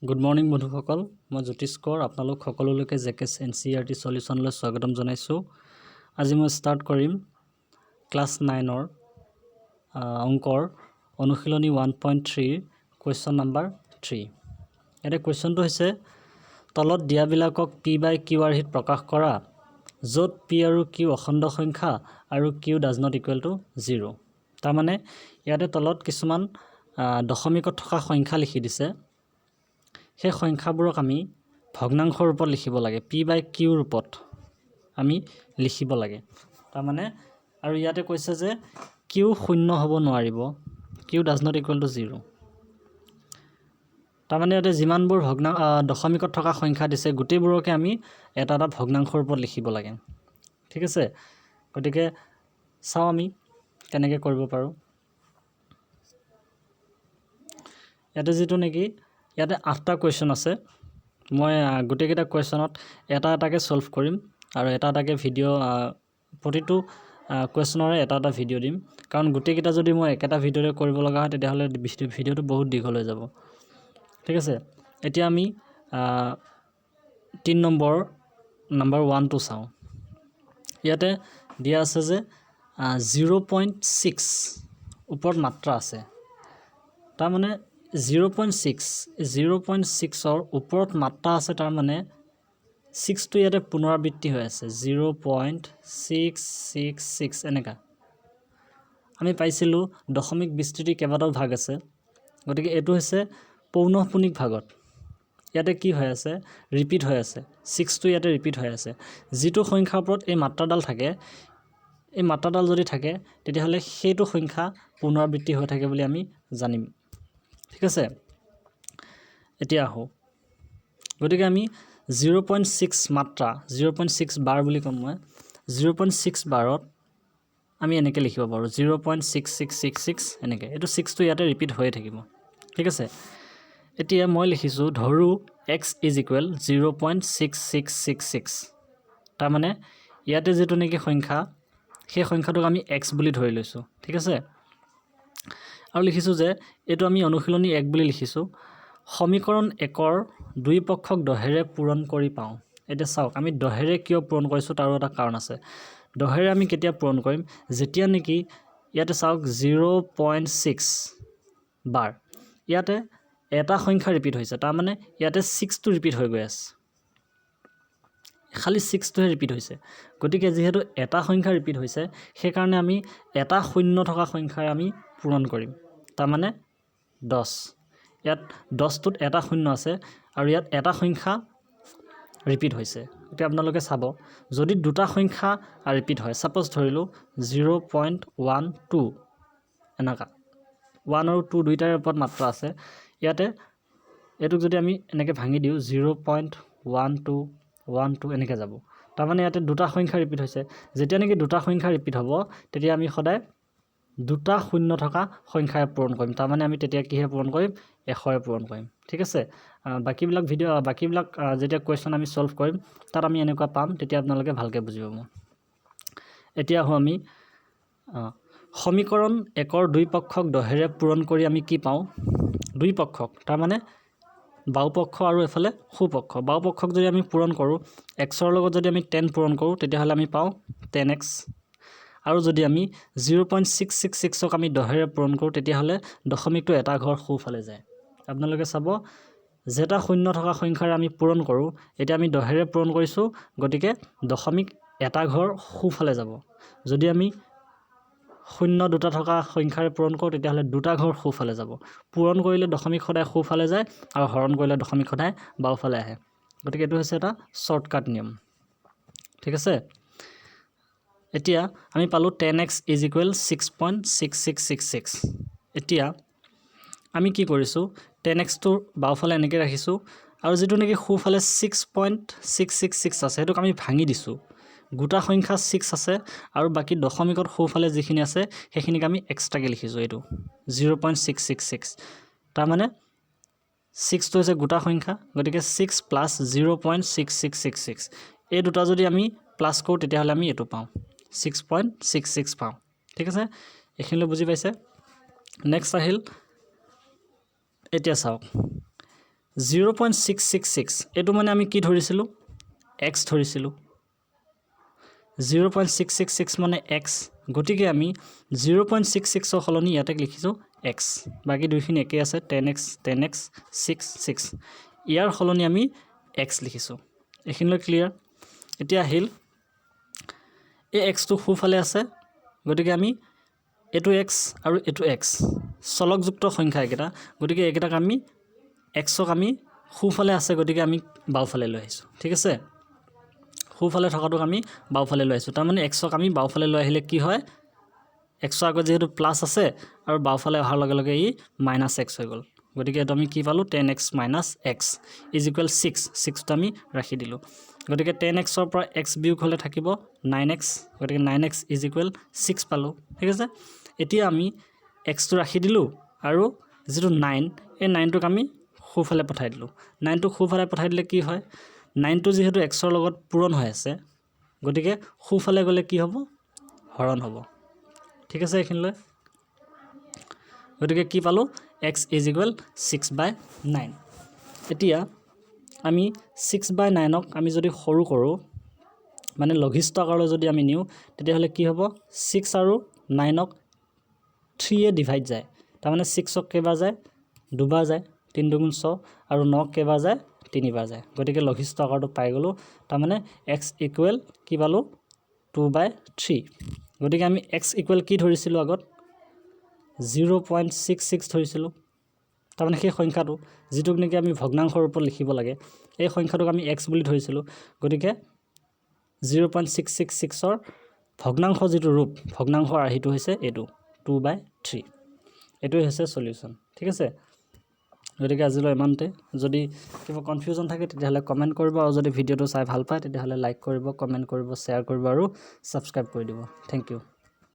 Good morning বন্ধুসকল, মই জ্যোতিষ কৰ, আপোনালোক সকলোলৈকে জেকেছ এনচিইআৰটি চলিউশ্যনলৈ স্বাগতম জনাইছোঁ। আজি মই ষ্টাৰ্ট কৰিম ক্লাছ নাইনৰ অংকৰ অনুশীলনী 1.3ৰ কুৱেশ্যন নাম্বাৰ 3। ইয়াতে কুৱেশ্যনটো হৈছে, তলত দিয়াবিলাকক পি বাই কিউ আৰ্হিত প্ৰকাশ কৰা, য'ত পি আৰু কিউ অখণ্ড সংখ্যা আৰু q does not equal to 0। তাৰমানে ইয়াতে তলত কিছুমান দশমিকত থকা সংখ্যা লিখি দিছে। সেই সংখ্যাবোৰক আমি ভগ্নাংশৰ ৰূপত লিখিব লাগে, পি বাই কিউ ৰূপত আমি লিখিব লাগে। তাৰমানে আৰু ইয়াতে কৈছে যে কিউ শূন্য হ'ব নোৱাৰিব, q does not equal to 0। তাৰমানে ইয়াতে যিমানবোৰ দশমিকত থকা সংখ্যা দিছে, গোটেইবোৰকে আমি এটা এটা ভগ্নাংশৰ ৰূপত লিখিব লাগে। ঠিক আছে, গতিকে চাওঁ আমি কেনেকৈ কৰিব পাৰোঁ। ইয়াতে যিটো নেকি ইয়াতে আঠটা কুৱেশ্যন আছে, মই গোটেইকেইটা কুৱেশ্যনত এটা এটাকৈ ছল্ভ কৰিম আৰু এটা এটাকৈ ভিডিঅ', প্ৰতিটো কুৱেশ্যনৰে এটা এটা ভিডিঅ' দিম। কাৰণ গোটেইকেইটা যদি মই একেটা ভিডিঅ'তে কৰিব লগা হয়, তেতিয়াহ'লে ভিডিঅ'টো বহুত দীঘল হৈ যাব। ঠিক আছে, এতিয়া আমি 3 নম্বৰ, নাম্বাৰ 1টো চাওঁ। ইয়াতে দিয়া আছে যে 0.6 ওপৰত মাত্ৰা আছে। তাৰমানে 0.6, 0.6ৰ ওপৰত মাত্ৰা আছে, তাৰমানে ছিক্সটো ইয়াতে পুনৰাবৃত্তি হৈ আছে, 0.666 এনেকুৱা। আমি পাইছিলোঁ দশমিক বিস্তৃতি কেইবাটাও ভাগ আছে, গতিকে এইটো হৈছে পৌনঃপুনিক ভাগত। ইয়াতে কি হৈ আছে? ৰিপিট হৈ আছে, ছিক্সটো ইয়াতে ৰিপিট হৈ আছে। যিটো সংখ্যাৰ ওপৰত এই মাত্ৰাডাল থাকে, এই মাত্ৰাডাল যদি থাকে, তেতিয়াহ'লে সেইটো সংখ্যা পুনৰাবৃত্তি হৈ থাকে বুলি আমি জানিম। ঠিক আছে, এতিয়া আহোঁ। গতিকে আমি 0.6 মাত্ৰা, 0.6 বাৰ বুলি ক'ম মই, 0.6 বাৰত আমি এনেকৈ লিখিব পাৰোঁ, 0.6666 এনেকৈ। এইটো ছিক্সটো ইয়াতে ৰিপিট হৈয়ে থাকিব। ঠিক আছে, এতিয়া মই লিখিছোঁ, ধৰোঁ x is equal 0.6666। তাৰমানে ইয়াতে যিটো নেকি সংখ্যা, সেই সংখ্যাটোক আমি এক্স বুলি ধৰি লৈছোঁ। ঠিক আছে, আৰু লিখিছোঁ যে এইটো আমি অনুশীলনী 1 বুলি লিখিছোঁ। সমীকৰণ 1ৰ দুই পক্ষক 10ৰে পূৰণ কৰি পাওঁ। এতিয়া চাওক, আমি 10ৰে কিয় পূৰণ কৰিছোঁ, তাৰো এটা কাৰণ আছে। 10ৰে আমি কেতিয়া পূৰণ কৰিম? যেতিয়া নেকি ইয়াতে চাওক, 0.6 বাৰ ইয়াতে এটা সংখ্যা ৰিপিট হৈছে, তাৰমানে ইয়াতে ছিক্সটো ৰিপিট হৈ গৈ আছে, খালি ছিক্সটোহে ৰিপিট হৈছে। গতিকে যিহেতু এটা সংখ্যা ৰিপিট হৈছে, সেইকাৰণে আমি এটা শূন্য থকা সংখ্যাৰে আমি পূৰণ কৰিম, তাৰমানে 10। ইয়াত 10টোত এটা শূন্য আছে আৰু ইয়াত এটা সংখ্যা ৰিপিট হৈছে। এতিয়া আপোনালোকে চাব, যদি দুটা সংখ্যা ৰিপিট হয়, ছাপ'জ ধৰিলোঁ 0.12 এনেকুৱা, ওৱান আৰু টু দুইটাৰে ওপৰত মাত্ৰা আছে, ইয়াতে এইটোক যদি আমি এনেকৈ ভাঙি দিওঁ, 0.1212 এনেকৈ যাব। তাৰমানে ইয়াতে দুটা সংখ্যা ৰিপিট হৈছে। যেতিয়া নেকি দুটা সংখ্যা ৰিপিট হ'ব, তেতিয়া আমি সদায় দুটা শূন্য থকা সংখ্যাৰে পূৰণ কৰিম। তাৰমানে আমি তেতিয়া কিহে পূৰণ কৰিম? 100ৰে পূৰণ কৰিম। ঠিক আছে, বাকীবিলাক ভিডিঅ', বাকীবিলাক যেতিয়া কুৱেশ্যন আমি ছল্ভ কৰিম, তাত আমি এনেকুৱা পাম, তেতিয়া আপোনালোকে ভালকৈ বুজি পাব। এতিয়া আহোঁ আমি, সমীকৰণ 1ৰ দুই পক্ষক 10ৰে পূৰণ কৰি আমি কি পাওঁ? দুই পক্ষক, তাৰমানে বাওঁপক্ষ আৰু এইফালে সোঁপক্ষ। বাওঁপক্ষক যদি আমি পূৰণ কৰোঁ, এক্সৰ লগত যদি আমি 10 পূৰণ কৰোঁ, তেতিয়াহ'লে আমি পাওঁ 10 এক্স। আৰু যদি আমি 0.666ক আমি 10ৰে পূৰণ কৰোঁ, তেতিয়াহ'লে দশমিকটো এটা ঘৰ সোঁফালে যায়। আপোনালোকে চাব, যেটা শূন্য থকা সংখ্যাৰে আমি পূৰণ কৰোঁ, এতিয়া আমি 10ৰে পূৰণ কৰিছোঁ, গতিকে দশমিক এটা ঘৰ সোঁফালে যাব। যদি আমি শূন্য দুটা থকা সংখ্যাৰে পূৰণ কৰোঁ, তেতিয়াহ'লে দুটা ঘৰ সোঁফালে যাব। পূৰণ কৰিলে দশমিক সদায় সোঁফালে যায় আৰু হৰণ কৰিলে দশমিক সদায় বাওঁফালে আহে। গতিকে এইটো হৈছে এটা শ্বৰ্টকাট নিয়ম। ঠিক আছে, এতিয়া আমি পালোঁ 10 x is equal 6.6666। এতিয়া আমি কি কৰিছোঁ? 10 এক্সটোৰ বাওঁফালে এনেকৈ ৰাখিছোঁ আৰু যিটো নেকি সোঁফালে 6.666 আছে, সেইটোক আমি ভাঙি দিছোঁ। গোটা সংখ্যা ছিক্স আছে আৰু বাকী দশমিকত সোঁফালে যিখিনি আছে, সেইখিনিক আমি এক্সট্ৰাকৈ লিখিছোঁ। এইটো 0.666, তাৰমানে ছিক্সটো হৈছে গোটা সংখ্যা, গতিকে 6 plus 0.6666, এই দুটা যদি আমি প্লাছ কৰোঁ, তেতিয়াহ'লে আমি এইটো পাওঁ, 6.66 পাওঁ। ঠিক আছে, এইখিনিলৈ বুজি পাইছে? নেক্সট আহিল, এতিয়া চাওক। 0.666, এইটো মানে আমি কি ধৰিছিলোঁ? এক্স ধৰিছিলোঁ। 0.666 মানে এক্স। গতিকে আমি 0.66ৰ সলনি ইয়াতে লিখিছোঁ এক্স। বাকী দুইখিনি একেই আছে, 10 x, 10 x, 6 6। ইয়াৰ সলনি আমি এক্স লিখিছোঁ। এইখিনিলৈ ক্লিয়াৰ? এতিয়া আহিল, এই এক্সটো সোঁফালে আছে, গতিকে আমি এইটো এক্স আৰু এইটো এক্স, চলকযুক্ত সংখ্যা এইকেইটা। গতিকে এইকেইটাক আমি, এক্সক আমি সোঁফালে আছে, গতিকে আমি বাওঁফালে লৈ আহিছোঁ। ঠিক আছে? সোঁফালে থকাটোক আমি বাওঁফালে লৈ আহিছোঁ। তাৰমানে এক্সক আমি বাওঁফালে লৈ আহিলে কি হয়? এক্সৰ আগত যিহেতু প্লাছ আছে আৰু বাওঁফালে অহাৰ লগে লগে ই মাইনাছ এক্স হৈ গ'ল। গতিকে এইটো আমি কি পালোঁ? 10 x minus x is equal 6। ছিক্সটো আমি ৰাখি দিলোঁ। গতিকে 10 এক্সৰ পৰা এক্স বিয়োগ হ'লে থাকিব 9 এক্স। গতিকে 9 x is equal 6 পালোঁ। ঠিক আছে? এতিয়া আমি এক্সটো ৰাখি দিলোঁ আৰু যিটো নাইন, এই নাইনটোক আমি সোঁফালে পঠাই দিলোঁ। নাইনটোক সোঁফালে পঠাই দিলে কি হয়? নাইনটো যিহেতু এক্সৰ লগত পূৰণ হৈ আছে, গতিকে সোঁফালে গ'লে কি হ'ব? হৰণ হ'ব। ঠিক আছে এইখিনিলৈ? গতিকে কি পালোঁ? X is equal 6 by 9। এতিয়া আমি 6 বাই 9ক আমি যদি সৰু কৰোঁ, মানে লঘিষ্ঠ আকাৰলৈ যদি আমি নিওঁ, তেতিয়াহ'লে কি হ'ব? ছিক্স আৰু নাইনক থ্ৰীয়ে ডিভাইড যায়। তাৰমানে ছিক্সক কেইবাৰ যায়? দুবাৰ যায়, তিনি দুগুণ ছয়। আৰু নক কেইবাৰ যায়? তিনিবাৰ যায়। গতিকে লঘিষ্ঠ আকাৰটো পাই গ'লোঁ। তাৰমানে এক্স ইকুৱেল কি পালোঁ? 2 বাই 3। গতিকে আমি এক্স ইকুৱেল কি ধৰিছিলোঁ আগত? 0.66 ধৰিছিলোঁ। তাৰমানে সেই সংখ্যাটো, যিটোক নেকি আমি ভগ্নাংশৰ ৰূপত লিখিব লাগে, এই সংখ্যাটোক আমি এক্স বুলি ধৰিছিলোঁ। গতিকে 0.666ৰ ভগ্নাংশ যিটো ৰূপ, ভগ্নাংশৰ আৰ্হিটো হৈছে এইটো 2 বাই 3। এইটোৱে হৈছে চলিউশ্যন। ঠিক আছে? গতিকে আজিলৈ ইমানতে। যদি কিবা কনফিউজন থাকে, তেতিয়াহ'লে কমেণ্ট কৰিব আৰু যদি ভিডিঅ'টো চাই ভাল পায়, তেতিয়াহ'লে লাইক কৰিব, কমেণ্ট কৰিব, শ্বেয়াৰ কৰিব আৰু ছাবস্ক্ৰাইব কৰি দিব। Thank you.